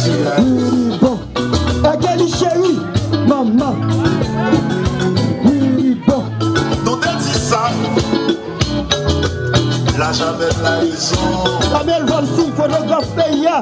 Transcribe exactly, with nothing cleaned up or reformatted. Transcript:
Wi, wi, bon. Ègeli cheri, manman. Wi, wi, bon. Nou te di sa. Laj avèk larezon. Samuel Volcy, fotograf peyi a.